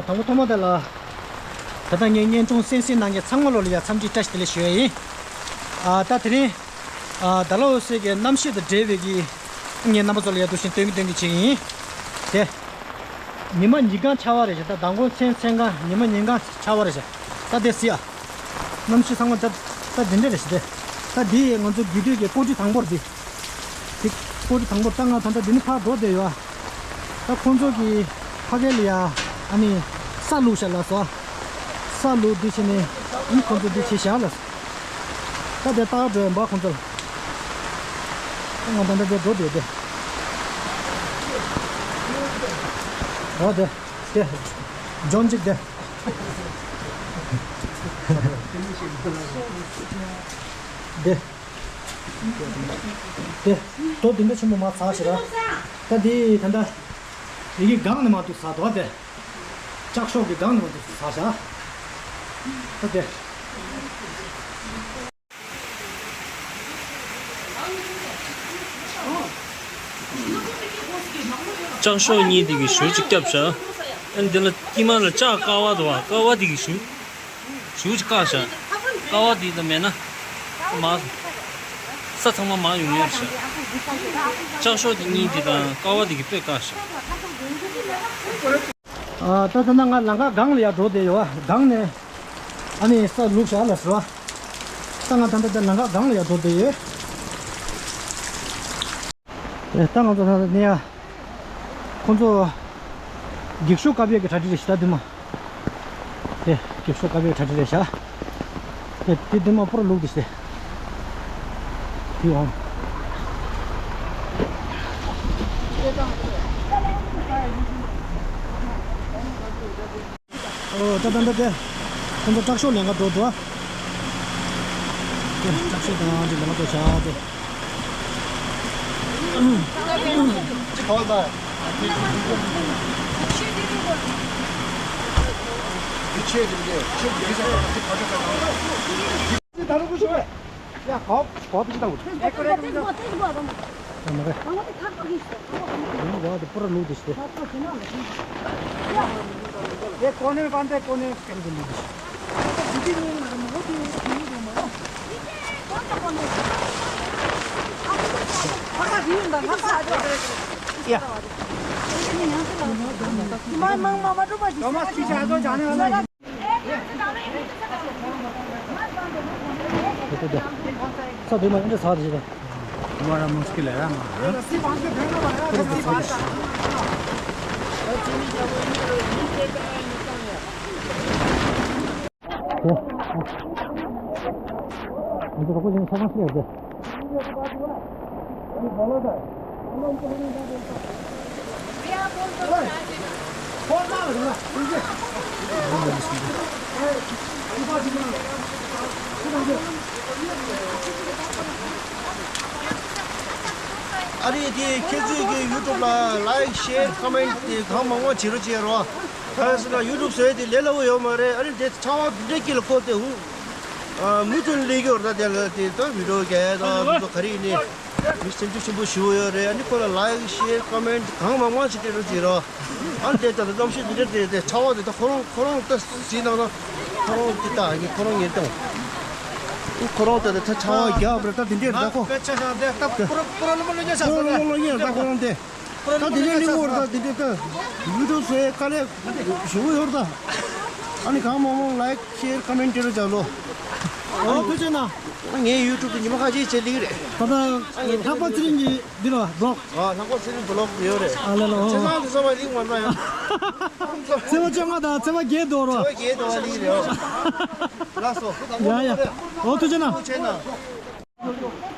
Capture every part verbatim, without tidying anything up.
དང་པོ་ཐོག་མ་དེ་ལ། ད་ལྟ་ངས་བརྙན་ཐུང་གསན་གཟིགས་གནང་མཁན་ཚང་མ་ལོ་ལ་ཡ་འཚམས་འདྲི་བཀྲ་ཤིས་བདེ་ལེགས་ཞུ་ཡ་ཡིན། ཨ་ད་དེ་རིང་། ཨ་ཌལ་ཧོ་སི་གི་གནམ་གཤིས་དང་འབྲེལ་བའི་གི་ངས་རྣམ་པ་ཚོ་ལ་ཡ་འདུག་བཞིན་སྟོན་གི་སྟོན་གི་བྱེད་ཀྱི་ཡིན། དེ། ཉི་མ་ཉིན་གང་ཆར་པ་རེད་ཤག་ད་མདང་དགོང་མཚན་མཚན་གང་ཉི་མ་ཉིན་གང་ཆར་པ་རེད་ཤག་ད་དེ་སི་ཨ། གནམ་གཤིས་ཚང་མ་ད་ད་འདི་འདྲ་རེད་ཤག་དེ། ད་འདི་ང་ཚོ་རྒྱུད་སྟོད་ཀྱི་ཀོ་ཁྲི་དང་པོ་རེད་འདི། དེ་ཀོ་ཁྲི་དང་པོ་ད་ང་ད་ལྟ་འདི་ནས་ཕར་འགྲོ་བསྡད་ཡོད་ཨ། ད་ཁོང་ཚོ་གི་ཕ་གི་ལ་ཡ་ཨ་ནི་ས་བླུགས་ཤག་ལགས་སོ། ས་བླུགས་འདི་བྱས་ནས་ཨ་ནི་ཁོང་ཚོ་འདི་བྱས་ཤག་ལགས་སོ། ད་དེ་ལྟ་ག་འགྲོ་ཡ་འབའ་ཁོང་ཚོ་ལ། ད་ང་ད་ལྟ་དེ་འགྲོ་བསྡད་དེ། འོ་དེ། དེ། ཇོན་ཅིག་དེ། དེ། དེ། དོ་དེ་འདྲ་ཆེན་པོ་མ་ཚ་ཞེ་ར། ད་དེ་ད་ལྟ། དེ་གི་སྒང་ནས་མ་འདུག་ས་དོ་དེ། ལྕགས་ཤོག་གི་སྒང་ནས་མ་འདུག་ས་ཞེ་ར། ད་དེ། ལྕགས་ཤོག་གཉིས་དེ་གི་གཞུ་གཅིག་བརྒྱབ་བཞག་ཨ་ནི་དེ་ལ་དཀྱིལ་མ་ལ་ལྕགས་དཀར་པོ་འདུག་བ། དཀར་པོ་དེ་གི་གཞུ། གཞུ་གཅིག་བཀག་བཞག་དཀར་པོ་དེ་ལ་མེད་ན། མ། ས་ཚང་མ་མར་ཡོང་ཡོད་བཞག་ལྕགས་ཤོག་དེ་གཉིས་དེ་དང་དཀར་པོ་དེ་གི་དཔེ་བཀག་བཞག་ཨ་ད་ད་ན་ང་ལམ་ཁ་སྒང་ལ་ཡར་འགྲོ་བསྡད་ཡོད་བ། སྒང་ནས་ཨ་ནི་ས་བླུགས་བཞག་ལ་ཟེར་བ། ད་ང་ད་ད་ད་ལམ་ཁ་སྒང་ལ་ཡར་འགྲོ་བསྡད་ཡོད། ཨེ་ད་ང་ཚོ་ད་ནས་ཡ། ཁོང་ཚོ་འགྱིག་ཤོག་བཀབ་ཡས་ཀྱི་གྲ་སྒྲིག་རེད་ཤག་ད་འདི་མ། དེ་འགྱིག་ཤོག་བཀབ་ཡས་གྲ་སྒྲིག་རེད་ཤག་དེ་དེ་འདི་མ་པུ་ར་ལུག་དེ་ཤེ། དེ་འོང་། ཨོ་ད་ད་ད་དེ། ཁོང་ཚོ་ལྕགས་ཤོག་ལེན་ག་འགྲོ་འདུག་ཨ། དེ་ལྕགས་ཤོག་དང་དེ་ལེན་ག་འགྲོ་བྱ་དེ། ས་དེ་མ་འདི་ས་དེ་ཞིག་དང་། हमारा मुश्किल है ना। ཨ་རི་དེ་ཁྱེད་ཚོས་ཀྱི་ཡུ་ཊུབ་ལ་ལའིཀ་ཤེར་ཀོ་མེན་ཊི་དེ་གང་མང་མང་བྱེད་རོགས་བྱེད་རོགས། གང་ཡིན་ཟེར་ན་ཡུ་ཊུབ་བཟོ་ཡས་དེ་ལས་སླ་པོ་ཡོད་མ་རེད། ཨ་རི་དེ་ཆར་པ་འདི་འདྲའི་དཀྱིལ་ལ་ཁོ་དེ་འུ་མུ་མཐུད་ལས་ཀྱི་ཡོད་རེད། ད་དེ་ལ་དེ་ད་བི་ཌི་ཡོ་རྒྱག་ཡས་དང་དེ་ཚོ་ག་རེ་ཡིན་ནའི་མི་སེམས་ཤུགས་ཆེན་པོ་ཞེ་པོ་ཡོད་རེད། ཨ་ནི་ཁོ་ལ་ལའིཀ་ཤེར་ཀོ་མེན་ཊི་གང་མང་མང་ཞིག་སྤྲད་རོགས་བྱེད་རོགས། ཨ་ནི་དེ་ལྟར་གནམ་གཤིས་འདི་འདྲ་དེ་དེ་ཆར་པ་དེ་ད་ཁོ་རང་ཁོ་རང་ད་གཟིགས་གནང་ན་ཁོ་རང་དེ་ད་ཨ་ནི་ཁོ་རང་ཉན་དང་། ཁོ་རང་ད་དེ་ད་ཆར་པ་རྒྱག་པ་རེད། ད་དེ་འདྲས་རེད། ད་ཁོ་སྐད་ཆ་ཤ་དེ་ད་པུ་ར་པུ་ར་ལོ་མ་ལོ་ཉ་ཤ་ས་ལོ་ལོ་ཉ་ད་ཁོ་རང་དེ་ད་དེ་འདྲས་གླེང་གོ་རེད། ད་དེ་འདྲས་ད་ཡུ་ཊུབ་བཟོ་ཡས་དཀའ་ལས་ཞེ་པོ་ཡོད་རེད། ད་ཨ་ནི་གང་མང་མང་ལའིཀ་ཤེར་ཀོ་མེན་ཊི་སྤྲད་རོགས་བྱ་ལོ། ཨོ་ཐུགས་རྗེ་ཆེ་གནང་། ངའི་ཡུ་ཊུབ་དེ་ཉི་མ་ཁ་ཤས་བྱས་ལེགས་རེད། ད་ལྟ་ལྷག་པ་ཚེ་རིང་གི་འདི་ལ་བི་ལོག་ཨ་ལྷག་པ་ཚེ་རིང་བི་ལོག་ཡོད་རེད། ཨ་ལ་ལ་ཨོ། ཆེ་ས་དེ་ས་བ་ལིང་བ་ན་ཡང་། ཚེས་པ་བཅོ་ལྔ་དང་ཚེས་པ་བརྒྱད་འདུག་རོ། ཚེས་པ་བརྒྱད་འདུག་ལིང་རེད། ཨོ། ལགས་སོ། ཡ་ཡ། ཨོ་ཐུགས་རྗེ་གནང་། ཆེ་ན།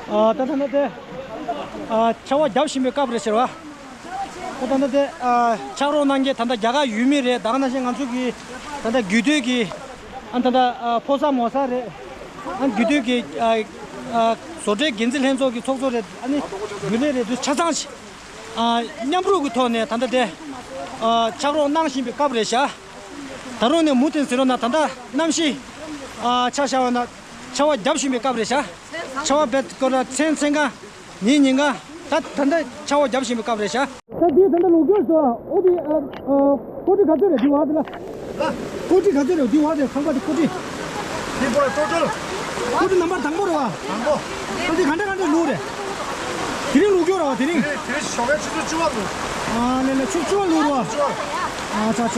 ཨ་ད་ད་ད་དེ། ཨ་ཆར་པ་བརྒྱབ་བཞིན་པའི་སྐབས་རེད་ཟེར་བ། ཨོ་ད་ད་དེ། ཨ་ཕྱག་རོགས་གནང་མཁན་ད་ལྟ་རྒྱ་གར་ཡུལ་མི་རེད། ད་ག་ནང་བཞིན་ང་ཚོ་གི་ད་ལྟ་རྒྱུད་སྟོད་ཀྱི་ཨ་ད་ལྟ་ཨ་ཕོ་གསར་མོ་གསར་རེད། ཨ་རྒྱུད་སྟོད་ཀྱི་ཨ་ཨ་བཟོ་གྲྭའི་འགན་འཛིན་ལྷན་ཚོགས་ཀྱི་ཚོགས་གཙོ་རེད། ཨ་ནི་རྒྱུན་ལས་རེད། དེ་ཆ་ཚང་ཞིག་ཨ་མཉམ་རུབ་ཀྱི་ཐོག་ནས་ད་ལྟ་དེ་ཨ་ཕྱག་རོགས་གནང་བཞིན་པའི་སྐབས་རེད་ཤག་ད་རུང་ནས་མུ་མཐུད་ཟེར་རོགས་གནང་། ད་ལྟ་གནམ་གཤིས་ཨ་ཆ་བཞག་པ་ན་ཆར་པ་བརྒྱབ་བཞིན་པའི་སྐབས་རེད་ཤག་ཆར་པ་བད་སྐོར་ལ་མཚན་མཚན་གང་ཉིན་ཉིན་གང་ད་ད་ལྟ་ཆར་པ་བརྒྱབ་བཞིན་པའི་སྐབས་རེད་ཤག་ད་འདི་ད་ལྟ་ལོ་རྒྱུས་སོ་ཨོ་དེ་ཨ་ཨ་ཀོ་ཁྲི་ག་ཚོད་རེད། འདི་བ་དེ་ལ། ལ། ཀོ་ཀྲི་ག་ཚོད་རེད། འདི་བ་དེ་ཁང་པ་དེ་ཀོ་ཀྲི། འདི་པོ་ལ་ཀྲོ་ཀྲོ། ཀོ་ཀྲི་ནམ་བར་དང་པོ་རེད་བ། དང་པོ། ད་འདི་ག་འདྲ་ག་འདྲ་ལུག་རེད། དེ་རིང་ལུག་སྐྱོ་ར་བ་དེ་རིང་། དེ་དེ་རིང་ཞོགས་པའི་ཆུ་ཚོད་བཅུ་པ་ལུག་ཨ་ལེ་ལེ། ཆུ་བཅུ་པ་ལུག་ར་བ། བཅུ་པ། ཨ་ཆ་ཆ།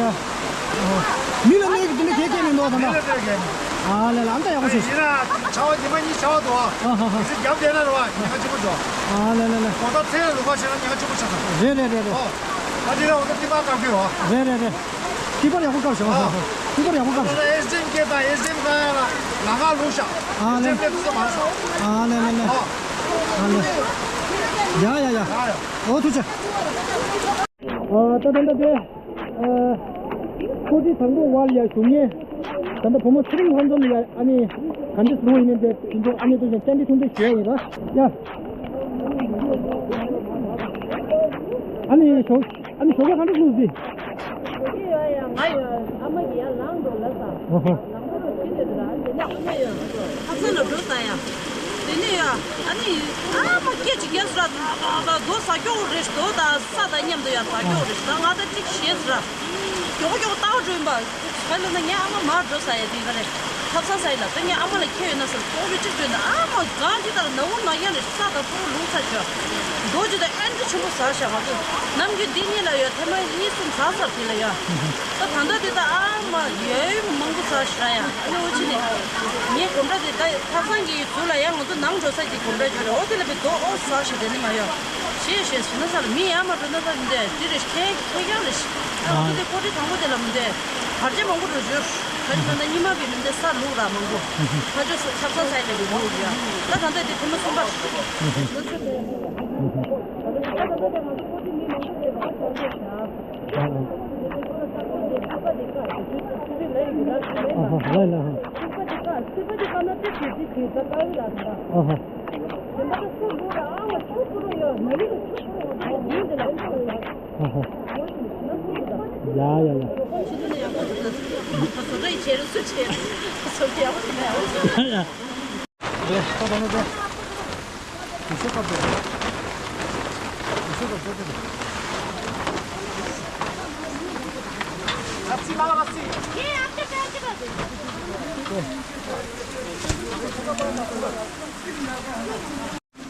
མི་ལ་གནོད་ཀྱི་དེ་འདྲ་གས་སྐད་མེད་འདུག་བ་ད་མི་ལ་ལྟ། གནོད་གས་མེད། ཨ་ལེ་ལེ། ཨ་མདའ་ཡག་པོ་བྱས། ཡིན་ན་ཆར་པ་ཉི་མ་གཉིས་ཆར་པ་འདུག་ཨ། ཨ་ཧ་ཧ། དེ་ཚོ་རྒྱབ་བསྡད་ན་ར་བ་ཉེན་ཁ་ཆེན་པོ་འདུག་ཨ་ལེ་ལེ་ལེ། འོ་ད་ཚེ་ལུག་པ་བྱས་ན་ཉེན་ཁ་ཆེན་པོ་ཆགས་སོང་། རེད་རེད་རེད་རེད། ཨོ། ད་དེ་ལ་འོ་ད་ཏི་པ་བཀག་རྒྱུ་ཡོད། རེད་རེད་རེད། ཏི་པ་ཡག་པོ་བཀག་བྱུང་། ཨ་ཧ། ཏི་པ་ཡག་པོ་བཀག་བྱུང་། ཨེ་སི་ཌི་ཨེམ་སྐད་དང་ཨེ་སི་ཌི་ཨེམ་ཁ་ཡ་ལ་ལ་ང་ལུག་ཤག་ཨ་ལེ། ཨེ་སི་ཌི་ཨེམ་སྐད་དུ་མ་སོང་། ཨ་ལེ་ལེ་ལེ། ཨོ། ཨ་ལེ། ཡ་ཡ་ཡ། ཡ་ཡ། ཨོ་ཐུགས་རྗེ་ཆེ། ཨ་ད་ད་ད་དེ། ཨ་ཀོ་ཀྲི་དང་པོ་བ་ལ་ཡ་ཞུགས་མཁན། ད་ལྟ་བུ་མོ་ཚེ་རིང་ལྷ་འཛོམས་ལ་ཡ་ཨ་ནི་ག་འདྲ་བཟོ་ཡིན་ནས་དེ་དེ་ཚོ་ཨ་ནི་ཚོ་བཅར་འདྲི་ཐུང་ཐུང་ཞུ་ཡ་ཡིན་ར། ཡ། ཨ་ནི་ཞོགས་ཨ་ནི་ཞོགས་ཀ་ག་འདྲ་བཟོ་ཟིན། ཡོད་ཡ་ང་ཡོད། ཨ་མ་གི་ཡ་ལངས་འགྲོ་ལ་ས། ཨ་ཧ། ལངས་འགྲོ་ཁྱི་དེ་ར་དེ་ནས་ཨ་མ་ཡོད། ཁ་སང་ལ་འགྲོ་ས་ཡ། དེ་ནས་ཡ་ཨ་ནི་ཨ་མ་སྐད་ཅིག་རྒྱབ་ས་ར་རྡོ་ཟ་སྐྱོ་རེད། རྡོ་དང་ས་དང་མཉམ་དུ་ཡ་ཟ་སྐྱོ་རེད། ད་ང་ད་ཅིག་ཤེས་ས་ར། མགྱོགས་མགྱོགས་ལྟ་བ་འགྲོ་ཡིན་པ། ཧ་ལས་ན་ངའི་ཨ་མ་མར་འགྲོ་ས་ཡ་དེ་ག་རེད། ཐབ་ཚང་ས་ཡིན་ལ་ད་ངའི་ཨ་མ་ལ་ཁྱེད་ཡོད་ན་ཟེར་ཀོ་བི་ཅིག་བྲོས་ན་ཨ་མ་གང་ཅི་ལྟར་ན་འུར་ན་ཡ་ལས་ས་དང་ཕུ་རུ་ལུང་ཚ་ཤོག་རྡོ་ཅི་དང་ཨེ་འདྲ་ཆེན་པོ་ཟ་ཤག་ང་ཚོ་ནམ་རྒྱུན་འདི་གཉིས་ལ་ཡོད་ཐེངས་མ་གཉིས་གསུམ་ཟ་ཟ་དེ་ལ་ཡོད། ད་ད་ལྟ་དེ་ད་ཨ་མ་ཡོད་མང་པོ་ཟ་ཤག་ཡ། ཨ་ནི་འུ་ཅི་ནི་ངའི་གོམ་སྒྲ་དེ་ད་ཐབ་ཚང་གི་ཚུར་ལ་ཡ་ང་ཚོ་ནང་འགྲོ་ས་ཀྱི་གོམ་སྒྲ་ཅིག་རེད། འོ་དེ་ལ་བི་རྡོ་ཨོ་ཟ་ཤག་དེ་ནི་མ་ཡོད། ཞེས་ཞེས་ཟེར་ན་ས་ལ་མི་ཡར་མར་འགྲོ་ན་ས་མི་འདུག་དེ་རེད་ཁྱེད་ཁྱེད་རང་རེད། ཨ་ང་ཚོ་དེ་ཀོ་ཀྲི་དང་པོ་དེ་ལ་མི་འདུག་བར་ཆད་མང་པོ་འགྲོ་རྒྱུ། ཁ་ཅིག་ད་ལྟ་ཉི་མ་བི་མི་འདུག་ས་ལུག་ར་མང་པོ། ཁ་ཅིག་ས་ཆབ་ས་ས་ཡི་ལ་བི་ལུག་ཡ། ད་ད་ལྟ་དེ་ཐེངས་མ་གསུམ་པ། ཨ་ཧ་ལ་ལ་ཧ། ཨ་ཧ། ཨ་ཧ། ཡ་ཡ་ཡ། ཡ།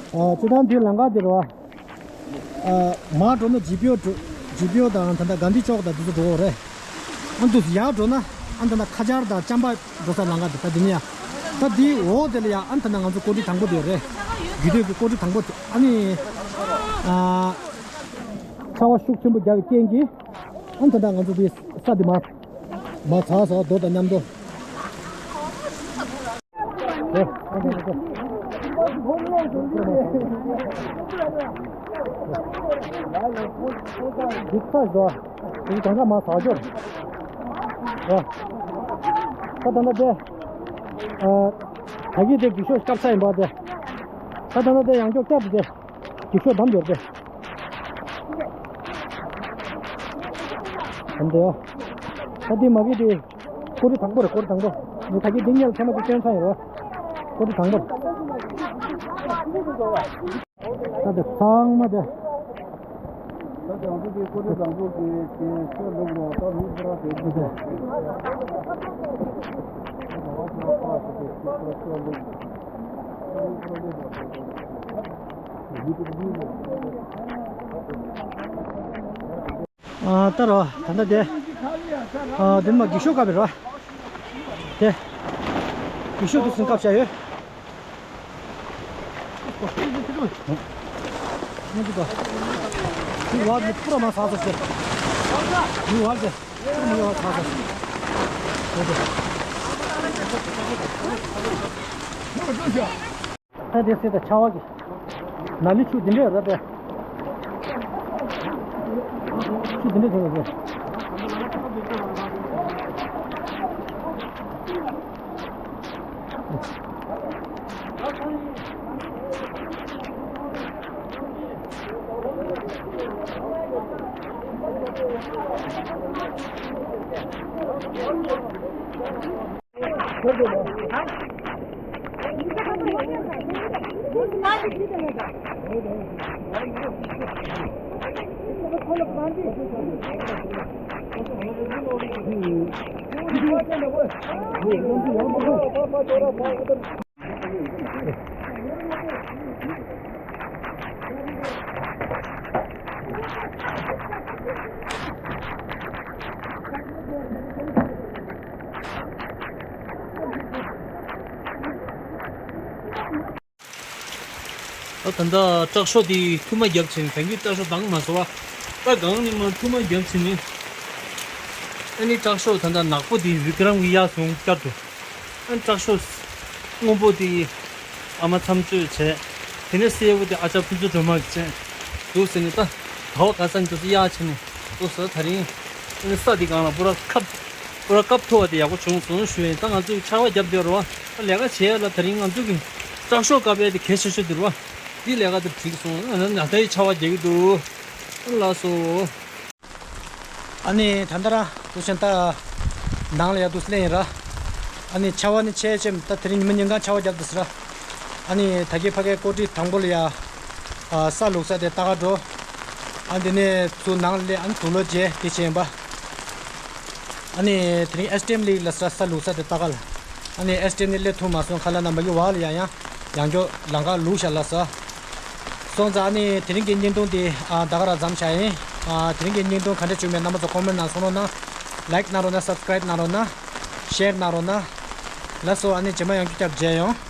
ཨ་སྤྱི་བཏང་འདི་ལམ་ཁ་འདི་རེད་བ། ཨ་མར་འགྲོ་ན་ཇི་པི་ཨོ་འགྲོ། ཇི་པི་ཨོ་དང་ད་ལྟ་གྷན་དྷི་ཅོག་དང་འདི་ཚོ་འགྲོ་འོ་རེད། ཨ་འདུག་ཡར་འགྲོ་ན་ཨ་ད་ལྟ་ཁ་ཆར་དང་ལྕམ་པ་འགྲོ་ས་ལམ་ཁ་འདི་ད་འདི་ནི་ཡ། ད་འདི་འོག་དེ་ལ་ཡ་ཨ་ད་ལྟ་ང་ཚོ་ཀོ་ཀྲི་དང་པོ་དེ་རེད། རྒྱུད་སྟོད་ཀྱི་ཀོ་ཀྲི་དང་པོ་དེ་ཨ་ནི། ཨ་ཆར་པ་ཤུགས་ཆེན་པོ་རྒྱག་པའི་རྐྱེན་གྱིས་ཨ་ད་ལྟ་ང་ཚོ་འདི་ས་འདི་མར་མར་ཚར་སོང་རྡོ་དང་མཉམ་དུ། འདི་ཚ་ཞོ། འདི་གང་ག་མ་ཟ་རྒྱུར། ཨ། ད་ད་ད་དེ། ཨ། ད་གི་དེ་འགྱིག་ཤོག་སྐྱབས་ས་ཡིན་པ་དེ། ད་ད་ད་དེ་ཡང་ཀྱོག་སྐྱབས་དེ། འགྱིག་ཤོག་བསྡམས་ཡོད་དེ། ད་འདི་ཡོ། ད་འདི་མ་གི་དེ། ཀོ་རི་དང་པོ་རེད། ཀོ་རི་དང་པོ། ངས་ད་གིན་འདི་ཉལ་ཚང་མ་དེ་སྐྱོན་ཚང་ཡོད་རེད། ཀོ་རི་དང་པོ་རེད། ད་དེ་ཚང་མ་དེ། ད་དང་པོ་དེ་ཀོ་རི་དང་པོ་དེ་དེ་ཚོ་ལུག་རོ་ད་ལུག་རོ་དེ་དེ་དེ། ཨ་ད་རོ་ད་ལྟ་དེ། ཨ་དེ་མ་འགྱིག་ཤོག་བཀབ་པའི་རོ། དེ། འགྱིག་ཤོག་དེ་ཚུན་བཀབ་བཞག་ཡོད། འགྱིག་བར་དེ་པུ་ར་མ་ཚ་ཚ་ཟེར། འགྱིག་བར་དེ་པུ་ར་མ་ཚ་ཚ་ཟེར། དེ་དེ། ད་དེ་སྲིད་ད་ཆར་པ་གི་ནཱ་ལི་ཆུ་འདི་འདྲས་རེད་པས། ཆུ་འདི་འདྲས་བྱུང་བ་རེད། ད་ད་ལྟ་དྲག་ཤོག་དེ་ཐུར་མ་བརྒྱབ་ཕྱིན། གང་གི་དྲག་ཤོག་བཏང་མ་སོང་བ། ད་གང་ནས་མ་ཐུར་མ་བརྒྱབ་ཕྱིན་ནི། ཨ་ནི་དྲག་ཤོག་ད་ལྟ་ནག་པོ་དེ་བི་ཀྲམ་གྱི་གཡས་སོང་བསྐྱར་དུ། ཨ་ནི་དྲག་ཤོག་སྔོན་པོ་དེ་ཨ་མ་མཚམས་གཅོད་བྱས། དེ་ནས་སེར་པོ་དེ་ཨ་ཅག་ཕུན་ཚོགས་སྒྲོལ་མ་གིས་བྱས་འདུག་ཟེར་ནས། ད་ད་བ་ག་ས་ནས་འདུག་སེ་གཡས་ཕྱིན་ནས་འདུག་ཟེར། ད་རིང་ཨ་ནི་ས་དེ་སྒང་ལ་པུ་ར་ཁབ་པུ་ར་སྐབས་ཐོབ་པ་དེ་ཡག་པོ་བྱུང་སོང་ཞུ་ཡིན། ད་ང་ཚོས་ཆར་པ་བརྒྱབ་བསྡད་རོགས། ད་ལས་ཀ་བྱེད་ཡ་ལ་ད་རིང་ང་ཚོ་གི་དྲག་ཤོག་བཀབ་ཡ་དེ་གལ་ཆེ་ཤོས་དེ་རེད་བ། དེ་ལས་ཀ་དེ་འགྲིག་སོང་། ཨ་ནི་ད་ལྟ་ཡི་ཆར་པ་རྒྱག་གི་འདུག་ལགས་སོ། ཨ་ནི་ད་ལྟ་ར་དུ་ཆེན་ད་ནང་ལ་ཡ་དུ་སླེབས་ཡིན་ར། ཨ་ནི་ཆར་པ་ནི་ཆེ་ཆེ། ད་དེ་རིང་ཉི་མ་ཉིན་གང་ཆར་པ་བརྒྱབ་འདུག་ཟེར་ར། ཨ་ནི་ད་གི་ཕ་གའི་ཀོ་ཀྲི་དང་པོ་ལ་ཡ་ཨ་ས་བླུགས་ས་དེ་ལྟ་ག་འགྲོ། ཨ་འདི་ནས་ཚུར་ནང་སླེབས། ཨ་ནི་དུག་ལོག་བརྗེ་དེ་བྱས་ཡིན་པ། ཨ་ནི་དེ་རིང་ཨེ་སི་ཊི་ཨེམ་ལི་ལ་ས་ས་བླུགས་ས་དེ་ལྟ་ག་ལ། ཨ་ནི་ཨེ་སི་ཊི་ཨེམ་ནི་སླེབས་ཐུབ་མ་སོང་། ཁ་ལ་ན་མ་གི་བ་ལ་ཡ་ཡང་ཡང་སྐྱོ་ལང་ཀ་ལུག་ཤ་ལ་ས། སོང་ཙང་ཨ་ནི་དེ་རིང་གི་བརྙན་ཐུང་དེ་ཨ་ད་ག་ར་མཚམས་བཞག་ཡིན། ཨ་དེ་རིང་གི་བརྙན་ཐུང་ག་འདྲ་བྱུང་མེད་རྣམ་པ་ཚོ་ཀོ་མེན་ནང་གསུང་རོགས་གནང་། ལའིཀ་གནང་རོགས་གནང་། སབ་སི་ཀ་རའིབ་གནང་རོགས་གནང་། ཤེར་གནང་རོགས་གནང་། ལགས་སོ། ཨ་ནི་རྗེས་མ་ཡང་བསྐྱར་མཇལ་ཡོང་།